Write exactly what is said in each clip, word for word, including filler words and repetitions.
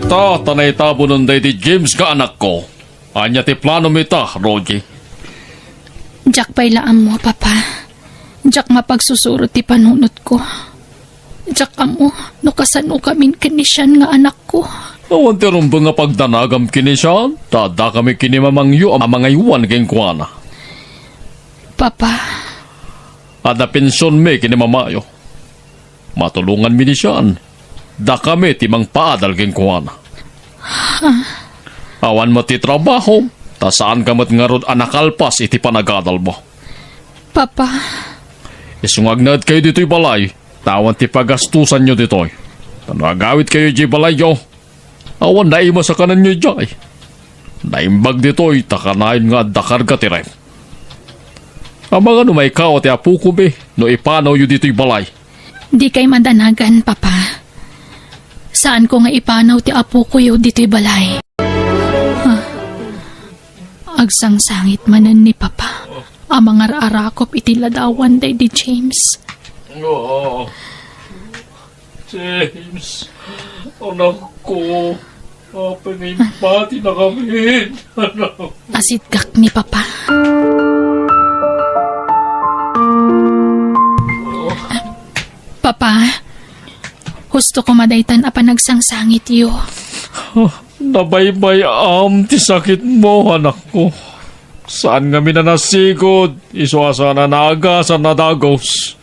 Ta, ta naitabunen daydi James nga anakko. Ania ti planom ita, Rogie? Diak pay la ammo, Papa. Diak mapagsusuro ti panunotko. Diak ammo no kasanokamin ken ni Sean nga anakko. Awan ti rumbeng a pagdanagam ken ni Sean, ta addakami ken ni mamangyo a mangaywan kenkuana. Papa. Adda pensionmi ken ni mamayo. Matulonganmi ni Sean. Dakami ti mangpaadal kenkuana. Awan met ti trabaho, ta saanka met ngarud a nakalpas iti panagadalmo. Papa. Isu nga agnaedkayo ditoy balay, ta awan ti pagastosanyo ditoy. Ta no agawidkayo idiay balayyo, awan naimas a kanenyo idiay. Naimbag ditoy, ta kanayon nga adda karga ti rent. Amangan no maikaaw ti apokomi no ipanawyo ditoy balay. Dikay madanagan, Papa. Saanko nga ipanaw ti apokoyo ditoy balay. Ah, agsangsangit manen ni Papa a mangar-arakop iti ladawan daydi James. Oh, James, anakko, apay nga impatinakamin, anak? Asidgak ni Papa. Papa, husto koma daytan a panagsangsangityo. Nabaybay-am ti sakitmo, anakko. Saan ngamin a nasigud, isu a saan a naagasan a dagus.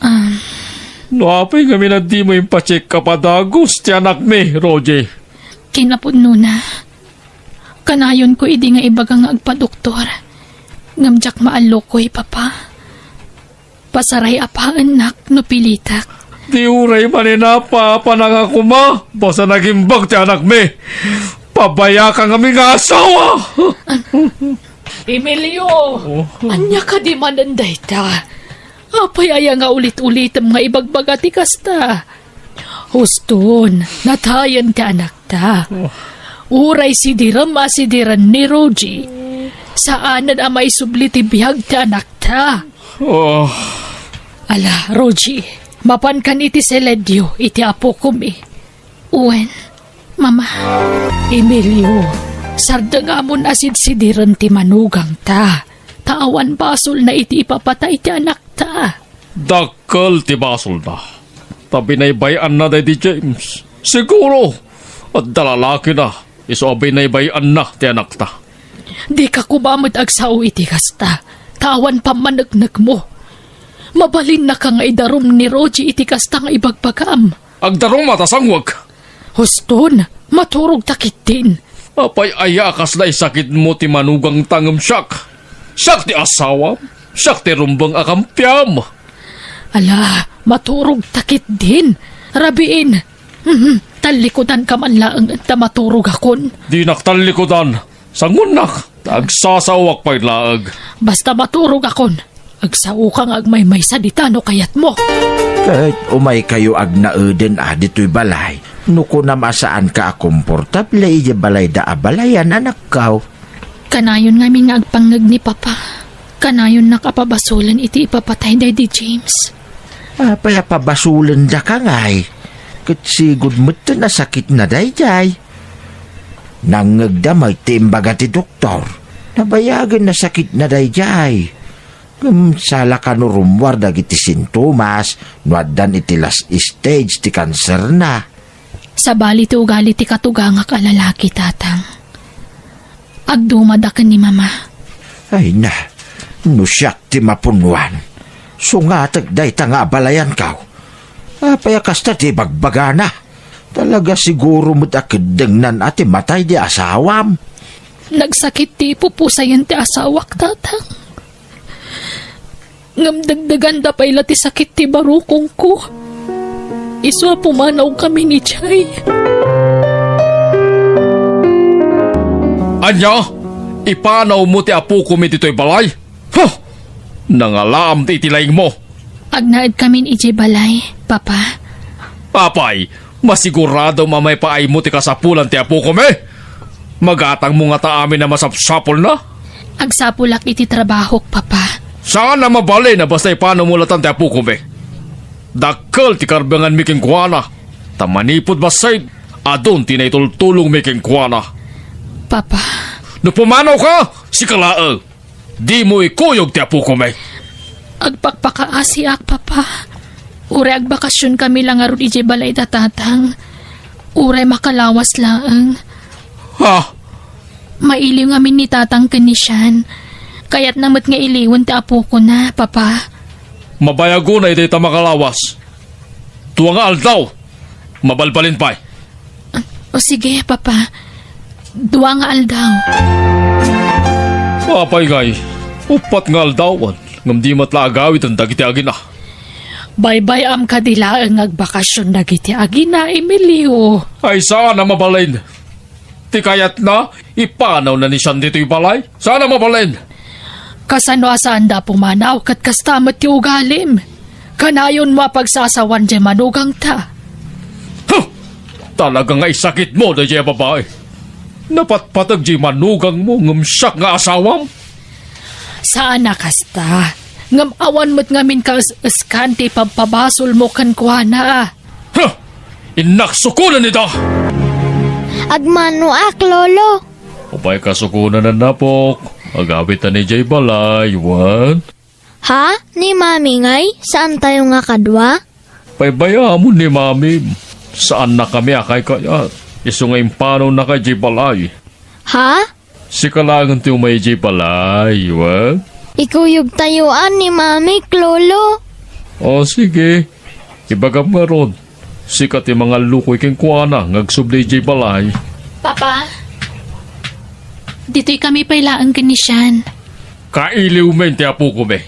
Ah. No apay ngamin a dimo impacheck up a dagus ti anakmi, Rogie? Kinapudnona, kanayonko idi nga ibaga nga agpadoktor. Ngem diak maallukoy, Papa. Pasaray a paennak no pilitek. Di uray maninapaapanak a koma, basta nagimbag ti anakmi. Pabayaka ngamin nga asawa! Emilio! Oh. Ania kadi manen dayta? Apay aya nga ulit-ulitem nga ibagbaga ti kasta? Huston, natayen ti anakta. Oh. Uray sidirem a sidiren ni Rogie, saanen a maisubli ti biag ti anakta. Oh. Ala, Rogie, mapankan iti seledio iti apokomi. Wen, Mama. Emilio, sardengamon a sidsidiren ti manugangta, ta awan basolna iti ipapatay ti anakta. Dakkel ti basolna. Ta binaybay-anna daydi James. Siguro, adda lalakina, isu a binaybay-anna ti anakta. Dika koma met agsao iti kasta, ta awan pammaneknekmo. Mabalinnaka nga idarum ni Rogie iti kasta nga ibagbagam. Agdaruma ta sangwek. Huston, maturogta ketdin. Apay aya a kasla isakitmo ti manugangta ngem siak? Siak ti asawam, siak ti rumbeng a kampiam. Ala, maturogta ketdin. Rabiin. Mhm, tallikudanka man laeng ta maturogakon. Dinak tallikudan. Sangoennak, ta agsasaoak pay laeng. Basta maturogakon, agsaoka nga agmaymaysa dita no kayatmo. Ket umaykayo agnaeden a ditoy balay, no kunam a saanka a komportable idiay balayda a balayan, anakko. Kanayon ngamin nga agpangngeg ni Papa. Kanayonnak a pabasolen iti ipapatay daydi James. Apay a pabasolendaka ngay? Ket sigud metten a sakitna daydiay. Nangngegda met ti imbaga ti doktor. Nabayagen a sakitna daydiay. Ngem sala kano rummuar dagiti sintomas no addan iti last stage ti kanserna. Sabali ti ugali ti katugangak a lalaki, Tatang. Agdumada ken ni Mama. Ay na, no siak ti mapunnoan, sungatek dayta nga abalayankaw. Apay a kasta ti ibagbagana? Talaga siguro met a keddengnan a ti matay di asawam. Nagsakit ti ipupusayen ti asawak, Tatang. Ngem dagdaganda pay la ti sakit ti barukongko. Isu a pumanawkami idiay. Ania? Ipanawmo ti apokomi ditoy balay? Huh! Nangalaam ti iti laingmo. Agnaedkamin idiay balay, Papa. Apay, masiguradom a maipaaymo ti kasapulan ti apokomi? Magatangmo ngata amin a masapsapulna? Agsapulak iti trabahok, Papa. Saan a mabalin a basta ipanawmo latan ti apokomi. Dakkel ti karbenganmi kenkuana. Ta manipud bassit, adun ti naitultulongmi kenkuana. Papa. No pumanawka, sika laeng. Dimo ikuyog ti apokomi. Agpakpakaasiak, Papa. Uray agbakasionkami la ngarud idiay balay da Tatang. Uray makalawas laeng. Ha? Mailiw ngamin ni Tatang ken ni Sian. Kayatna met nga iliwen ti apokona, Papa. Mabayagona iti ta makalawas. Dua nga aldaw. Mabalbalin pay. O sige, Papa. Dua nga aldaw. Apay ngay, uppat nga aldawan, ngem di met la agawiden dagiti agina. Baybay-am kadi laeng nga agbakasion dagiti agina, Emilio. Ay, saan a mabalin. Ti kayatna, ipanawna ni Sian ditoy balay. Saan a mabalin. Kasano a saanda a pumanaw ket kasta met ti ugalim? Kanayonmo a pagsasawan diay manugangta. Huh! Talaga nga isakitmo daydiay a babai. Napatpateg diay manugangmo ngem siak nga asawam? Saan a kasta. Ngem awan met ngamin kaes-eskan ti ipabpabasolmo kenkuana. Ha! Innak sukonen ita! Agmanoak, Lolo. Apay kasukonen, apok? Agawidta idiay balay, wen? Ha? Ni Mami ngay? Saantayo nga kadua? Baybay-amon ni Mami. Saannakami a kaykayat. Isu nga impanawnaka idiay balay. Ha? Sika laengen ti umay idiay balay, wen? Ikuyogtayo a ni Mamik, Lolo. O, sige. Ibagam ngarud, sika ti mangallukoy kenkuana nga agsubli idiay balay. Papa, ditoy kami pay laeng ken ni Sian. Kailiwmi ti apokomi.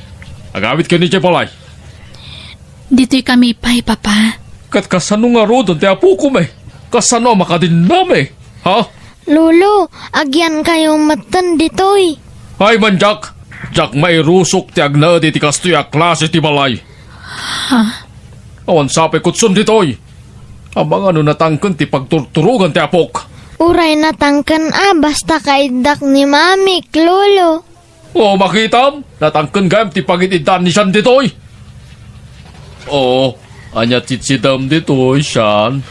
Agawidka idiay balay. Ditoy kami pay, Papa. Ket kasano ngaruden ti apokomi? Kasano a makadinnami? Ha? Lolo, agyankayo metten ditoy. Ay, mandiak! Diak mairusok ti agnaed iti kastoy a klase ti balay. Ha? Awan sapay kutson ditoy. Amangan no natangken ti pagturturogan ti apok. Uray natangken a, basta kaiddak ni Mamik, Lolo. O, makitam, natangken gayam ti pangid-iddaan ni Sian ditoy. O, ania ti sidsidem ditoy, Sian?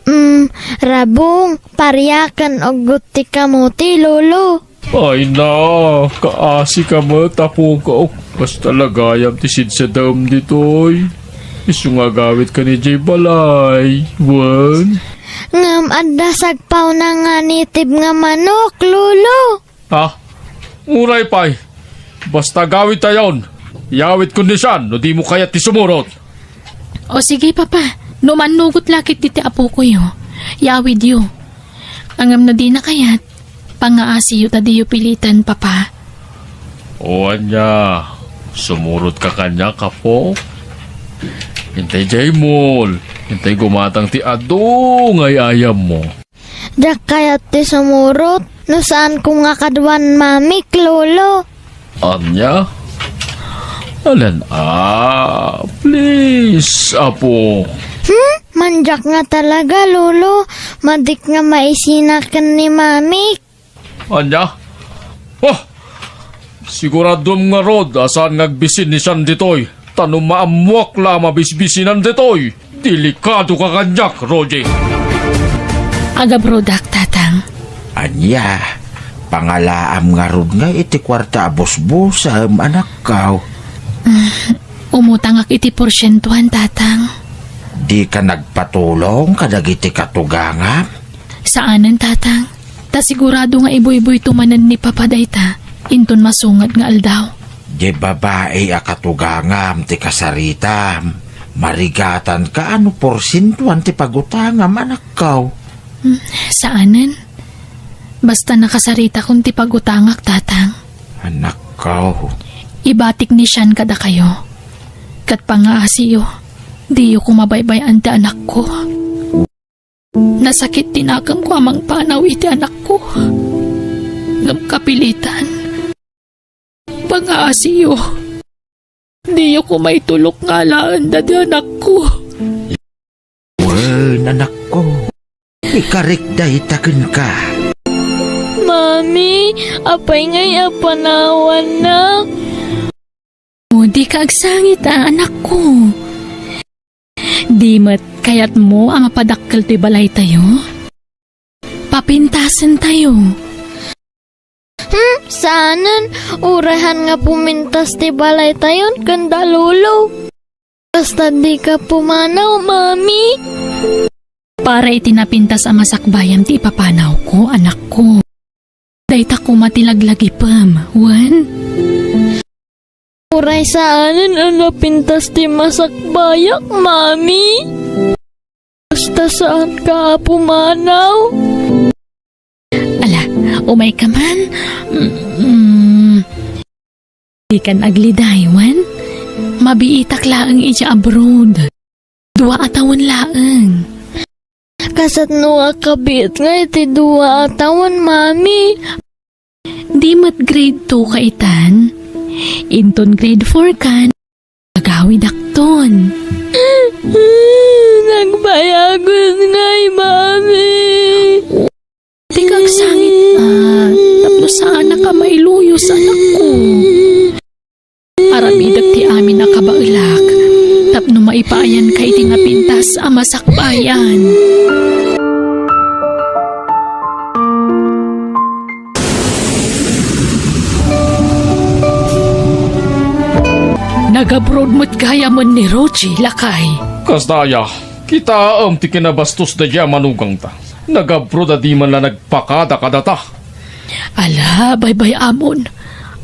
Mm, rabong, paria ken uggot ti kamote, Lolo. Ay na, kaasika met, apok. Basta la gayam ti sidsidem ditoy. Isu nga agawidka idiay balay, wen? Ngem adda sagpawna nga native nga manok, Lolo. Ha? Uray pay. Basta agawidtayon. Iyawidkon ni Sian no dimo kayat ti sumurot. O sige, Papa. No mannugot la ketdi ti apokoyo, iyawidyo. Ngem no dina kayat, pangaasiyo ta diyo piliten, Papa. O ania, sumurotka kaniak, apok? Intay diay mall. Intay gumatang ti adu nga ay-ayammo. Diak kayat ti sumurot no saanko nga kaduan Mamik, Lolo. Ania? Alan, ah, please, apo. Hmm? Mandiak nga talaga, Lolo. Madik nga maisina ken ni Mamik. Ania? Oh! Siguradom ngarud a saan nga agbisin ni Sian ditoy. Ta no maammoak la a mabisbisinan ditoy, delikadoka kaniak, Roger. Agabrodak, Tatang. Ania, pangalaam ngarud nga iti kuarta a busbusem, anakko? Umutangak iti porsientuan, Tatang. Dika nagpatulong kadagiti katugangam? Saanen, Tatang. Ta sigurado nga ibuybuyto manen ni Papa dayta inton masunget nga aldaw. Di babai a katugangam ti kasaritam. Marigatanka a no porsientuan ti pagutangam, anakko. Hmm, saanen. Basta nakasaritakon ti pagutangak, Tatang. Anakko. Ibatik ni Sian kadakayo. Ket pangaasiyo, diyo koma baybay-an ti anakko. Nasakit ti nakemko a mangpanaw iti anakko. Ngem kapilitan. Pangaasiyo. Diyo koma itulok nga alaen daydi anakko. Wen, anakko. Ikarik dayta kenka. Mami, apay ngay a panawanna? O, dika agsangit a, anakko. Di met kayatmo a mapadakkel toy balaytayo? Papintasentayo. Hmm, saanen, uray haan nga pumintas ti balaytayon ken da Lolo. Kasta dika pumanaw, Mami. Para iti napintas a masakbayam ti ipapanawko, anakko. Dayta koma ti laglagipem, wen? Uray saanen a napintas ti masakbayak, Mami. Basta saanka a pumanaw. Ala, umayka man. Mm, dikan agliday, wen? Mabiitak laeng idiay abroad. Dua a tawen laeng. Kasano a kabiit nga iti dua a tawen, Mami? Di met grade two ka itan? Inton grade four kan, agawidakton. Nagbayag ngay, Mami. Dika agsangit, a, tapno saanka mailuyos, anakko. Aramidek ti amin a kabaelak tapno maipaayanka iti napintas a masakbayan. Nagabroad met gayamen ni Rogie, lakay. Kasta aya, kitaem ti kinabastos daydiay a manugangta. Nagabroad a di man la nagpakada kadata. Ala, baybay-amon.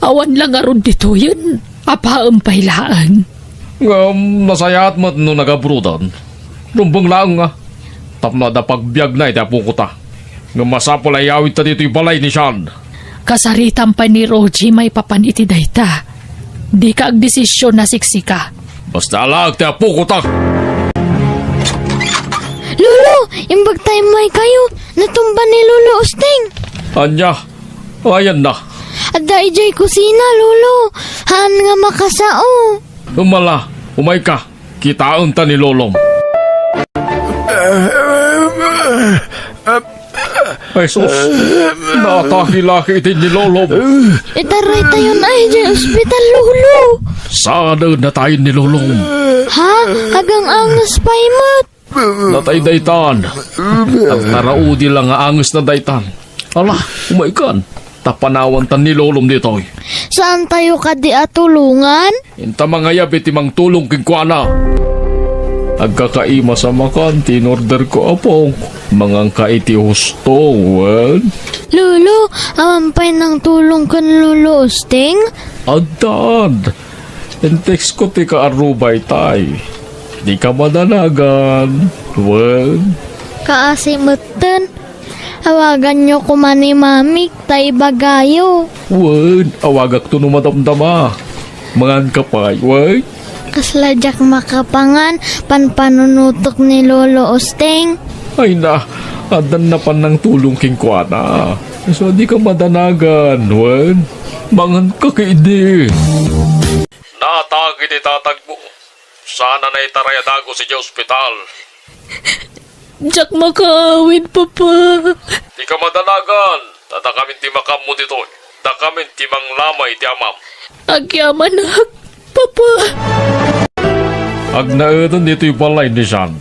Awan la ngarud ditoyen. Apaem pay laeng. Ngem nasayaat met no nagabroaden. Rumbeng laeng nga. Tapno adda pagbiagna iti apokota. Ngem masapul a iyawidta ditoy balay ni Sean. Kasaritam pay ni Rogie maipapan iti dayta. Dika agdesision a siksika. Basta alaek ti apokota. Lolo, imbag ta immaykayo. Natumba ni Lolo Usting. Ania? Ayanna? Adda idiay kusina, Lolo. Haan nga makasao. Umala, umayka. Kitaenta ni Lolom. Ay, sus. Natahilaki iti ni Lolom. Itaraytayon idiay ospital, Lolo. Saan a natayen ni Lolom? Ha? Agang-anges pay met. Natay daytan. Agtaraudi la nga angesna daytan. Ala, umaykan. Ta panawantan ni Lolom ditoy. Saantayo kadi a tulongan? Inta mangayab iti mangtulong kenkuana. Agkakaimas a makan ti in-order ko, apok. Manganka iti husto, wen? Lolo, awan pay nangtulong ken Lolo Usting? Addan. In-text ko ti kaarrubay tay. Dika madanagan, wen? Kaasi metten. Awaganyo koma ni Mamik ta ibagayo. Wen, awagakto no madamdama. Manganka pay, wen? Kasla diak makapangan, panpanunutok ni Lolo Usting. Ay na, addan napan nangtulong kenkuana. So, dika madanagan, wen? Manganka ketdi. Natag iti tatagmo. Saan a naitaray a dagus idiay ospital. Diak makaawid, Papa. Dika madanagan, ta dakamin ti makaammo ditoy. Dakamin ti manglamay iti amam. Agyamanak, Papa. Agnaeden ditoy balay ni Sean.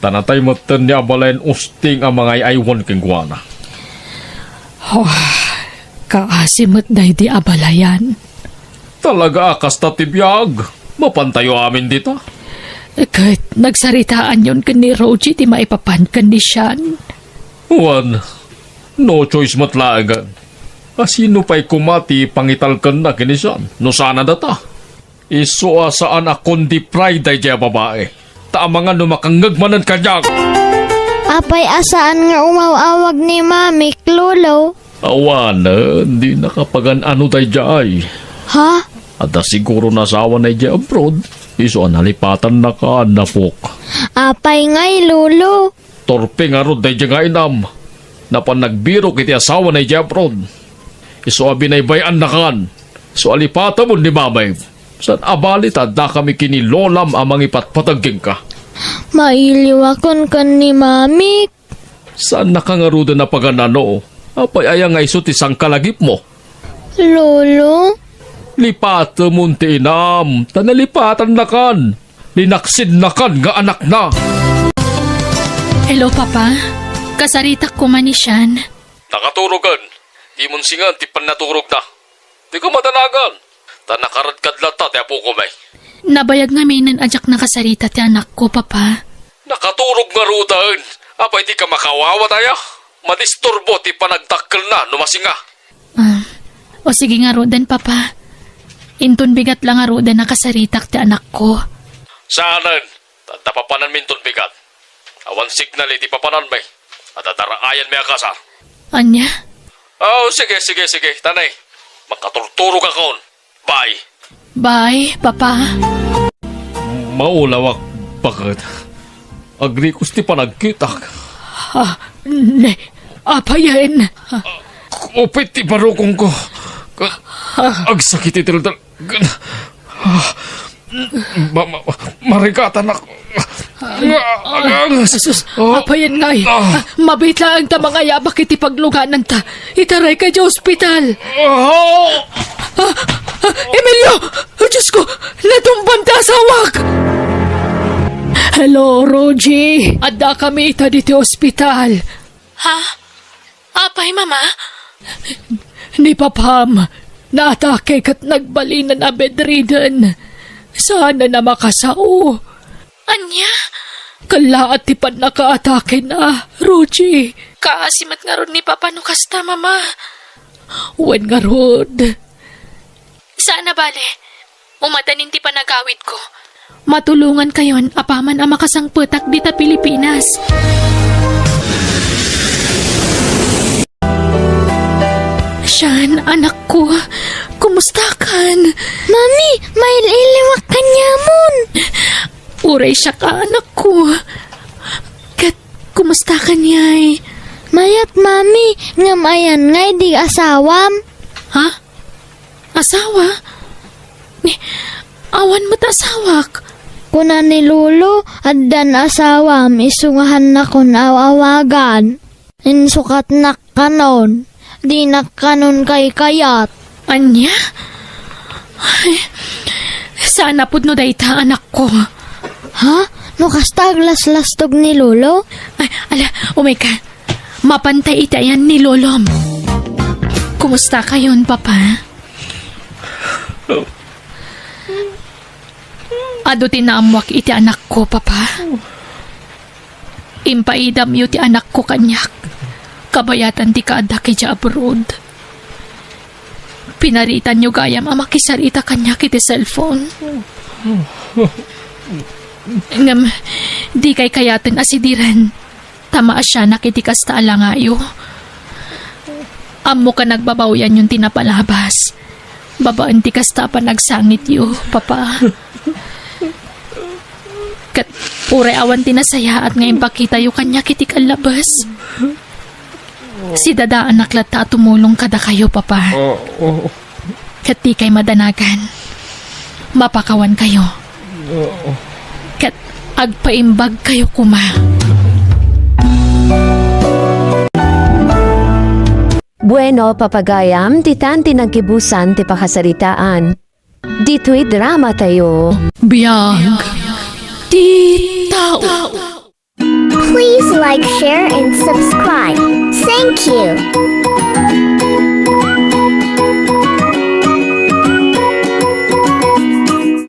Ta natay metten ni abalayan Usting a mangay-aywan kenkuana. Oh, kaasi met daydi abalayan. Talaga a kasta ti biag. Mapantayo amin dita. Ket nagsaritaanyon ken ni Rogie ti maipapan ken ni Sean. Wen, no choice met laengen. A sino pay koma ti pangitalkenna ken ni Sean no saan a data? Isu a saan a condipride daydiay a babai. Ta amangan no makangngeg manen kaniak. Apay a saan nga umaw-awag ni Mamik, Lolo? Awanen, dinaka pagan-ano daydiay. Ha? Adda siguro nga asawana idiay abroad, isu a nalipatannakan, apok. Apay ngay, Lolo? Torpe ngarud daydiay nga inam. Napan nagbirok iti asawana idiay abroad. Isu a binaybay-annakan. Isu a lipatemon ni Mamay. Saan a bali ta addakami ken ni Lolam a mangipatpateg kenka. Mailiwakon ken ni Mamik. Saannaka ngaruden a pagan-ano? Apay aya nga isu ti sangkalagipmo? Lolo? Lipatemon ti inam, ta nalipatannakan. Linaksidnakan nga anakna. Hello, Papa? Kasaritak koma ni Sean. Nakaturogen. Di monsingan ti pannaturogna. Dika madanagan. Ta nakaradkad latta ti apokon. Nabayag ngamin a diak nakasarita ti anakko, Papa. Nakaturog ngaruden. Apay, dika makawawa daya? Madisturbo ti panagdakkelna no masinga. Ah, o sige ngaruden, Papa. Inton bigat la ngaruden a kasaritak ti anakko. Saanen. Ta adda papananmi inton bigat. Awan signal iti papananmi. Adda daraayanmi a kasar. Ania? Oh, sige, sige, sige. Tanay. Makaturturogakon. Bye. Bye, Papa. Maulawak, baket. Agrikos ti panagkitak. Ah, ne, apayen? Kupit ti barukongko. Agsakit ti daldal. Ah, ma-, ma-, marigatanak. Agangas. Jesus, apayen ngay? Ah. Ah, mabiit laeng ta mangayabak iti paglugananta. Itarayka idiay ospital. Ah. Ah, ah, Emilio! Diosko, natumbam ti asawak! Hello, Rogie. Addakami ita ditoy ospital. Ha? Apay, Mama? Ni Papam, naatake ket nagbalinen a bedridden. Saan a makasao. Ania? Kellaat ti pannakaatakena, Rogie. Kaasi met ngarud ni Papa no kasta, Mama. Wen ngarud. Saan a bale. Umadanin ti panagawidko. Matulongankayon apaman a makasangpetak dita Pilipinas. Sean, anakko, kumustakan? Mami, mail-iliwak kaniamon. Uray siak a anakko. Ket kumustakan, yay? Mayat, Mami, ngem ayan ngay di asawam? Ha? Asawa? Ni, awan met asawak. Kuna ni Lolo, addan asawam, isu nga haannakon aw-awagan. Insukatnak kanon, dinak kanon kaykayat. Ania? Ay, saan a pudno dayta, anakko. Ha? No kasta aglaslastog ni Lolo? Ay, ala, umayka. Mapantay iti ayan ni Lolom. Kumusta kayon, Papa? Adu ti naammoak iti anakko, Papa. Impaidamyo ti anakko kaniak. Kabayatan ti kaaddak idiay abroad. Pinaritanyo gayam a makisarita kaniak iti cellphone. Ngem, dikay kayaten a sidiren. Ta maasianak iti kasta a langayo. Ammok a nagbabawianyon ti napalabas babaen ti kasta a panagsangityo, Papa. Ket uray awan ti nasayaat nga impakitayo kaniak iti kallabes, sidadaanak latta a tumulong kadakayo, Papa. Oo. Ket dikay madanagan. Mapakawankayo. Oo. Ket agpaimbagkayo koma. Bueno, papagayam, ditan ti naggibusan ti pakasaritaan. Ditoy drama tayo. Biag ti tao. Please like, share, and subscribe. Thank you.